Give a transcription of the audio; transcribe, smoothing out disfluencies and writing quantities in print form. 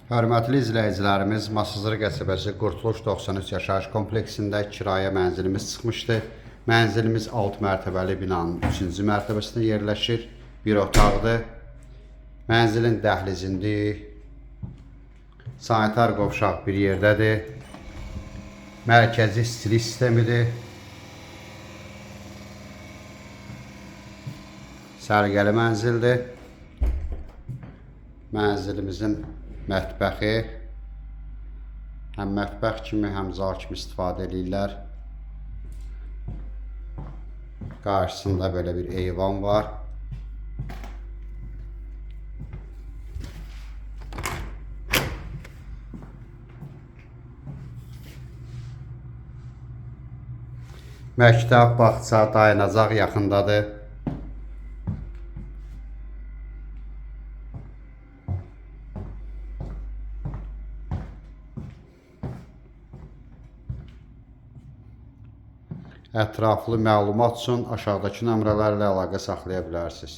Hörmətli izləyicilərimiz, Masazır qəsəbəsi Qurtuluş 93 yaşayış kompleksində kirayə mənzilimiz çıxmışdı. Mənzilimiz 6 mərtəbəli binanın 3-cü mərtəbəsində yerləşir. Bir otaqdır. Mənzilin dəhlizindəyik. Sanitar qovşaq bir yerdədir. Mərkəzi istilik sistemidir. Səliqəli mənzildir. Mənzilimizin mətbəxi həm mətbəx kimi, həm zal kimi istifadə eləyirlər. Qarşısında belə bir eyvan var. Məktəb, bağça, dayanacaq yaxındadır. Ətraflı məlumat üçün aşağıdakı nömrələrlə əlaqə saxlaya bilərsiniz.